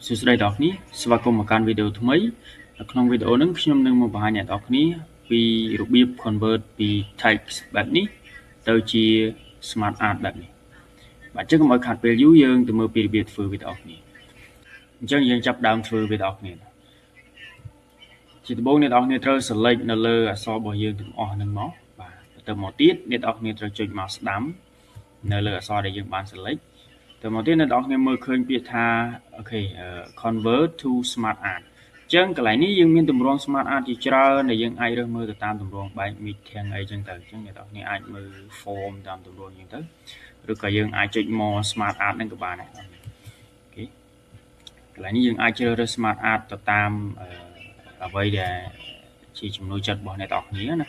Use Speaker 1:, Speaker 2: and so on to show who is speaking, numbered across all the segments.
Speaker 1: សួស្តីដល់អ្នកស្វាគមន៍មកកាន់វីដេអូថ្មីនៅក្នុងវីដេអូនេះខ្ញុំនឹងមកបង្ហាញអ្នកនរគ្នាពីរបៀប convert ពី text បែបនេះទៅជា smart art បែបនេះបាទអញ្ចឹងកុំឲ្យខាតពេលយូរយើងទៅមើលពីរបៀបធ្វើវីដេអូគ្នាអញ្ចឹងយើងចាប់ដើមធ្វើវីដេអូគ្នាជាដំបូងអ្នកនរគ្នាត្រូវ select នៅលើអក្សររបស់យើងទាំងអស់ហ្នឹងមកបាទទៅមកទៀតអ្នកនរគ្នាត្រូវចុចមកស្ដាំនៅលើអក្សរដែលយើងបាន select ទៅមកទៀតអ្នកនរគ្នាមើលឃើញពាក្យថា OK convert to smart art អញ្ចឹងកន្លែងនេះយើងមានទម្រង់ smart art ជាច្រើនដែលយើងអាចរើសមើលទៅតាមទម្រង់បែប meeting អីចឹងទៅអញ្ចឹងអ្នកនរគ្នាអាចមើល form តាមទម្រង់ចឹងទៅឬក៏យើងអាចចុច more smart art ហ្នឹងក៏បានដែរ OK កន្លែងនេះយើងអាចជ្រើសរើស smart art ទៅតាមអ្វីដែលជាចំណូលចិត្តរបស់អ្នកនរគ្នាណា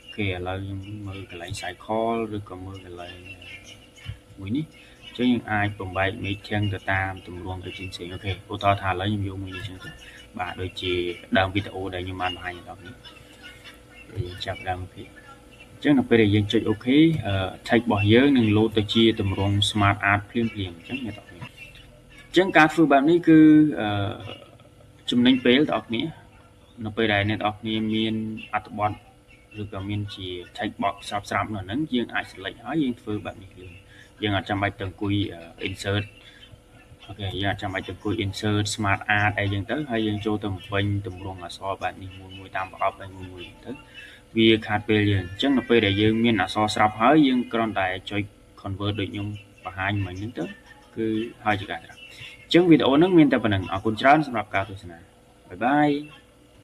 Speaker 1: OK ឥឡូវខ្ញុំមើលកន្លែង cycle ឬក៏មើលកន្លែងមួយនេះអញ្ចឹងយើងអាចបំបែក meeting ទៅតាមទម្រង់ទៅផ្សេងៗ OK ឧទាហរណ៍ថាឥឡូវខ្ញុំយកមួយនេះអញ្ចឹងទៅបាទដូចជាដើមវីដេអូដែលខ្ញុំបានបង្ហាញដល់អ្នកនេះយើងចាប់ដើម OK អញ្ចឹងនៅពេលដែលយើងចុច OK text របស់យើងនឹងលោតទៅជាទម្រង់ smart art ភ្លាមៗអញ្ចឹងអ្នកទាំងអស់គ្នាអញ្ចឹងការធ្វើបែបនេះគឺចំណេញពេលបងប្អូននៅពេលដែលអ្នកទាំងអស់គ្នាមានអត្ថបទឬក៏មានជា text box ស្រាប់ស្រាប់នៅហ្នឹងយើងអាច select ហើយយើងធ្វើបែបនេះលឿនយើងអត់ចាំបាច់ទៅអង្គុយ insert OK យើងអត់ចាំបាច់ទៅអង្គុយ insert smart art អីចឹងទៅហើយយើងចូលទៅបំពេញទម្រង់អក្សរបែបនេះមួយមួយតាមប្រអប់អីមួយមួយទៅវាខាតពេលយើងអញ្ចឹងនៅពេលដែលយើងមានអក្សរស្រាប់ហើយយើងគ្រាន់តែចុច convert ដូចខ្ញុំបង្ហាញមិញហ្នឹងទៅគឺហើយជាការស្រេចអញ្ចឹងវីដេអូហ្នឹងមានតែប៉ុណ្ណឹងអរគុណច្រើនសម្រាប់ការទស្សនាbye bye.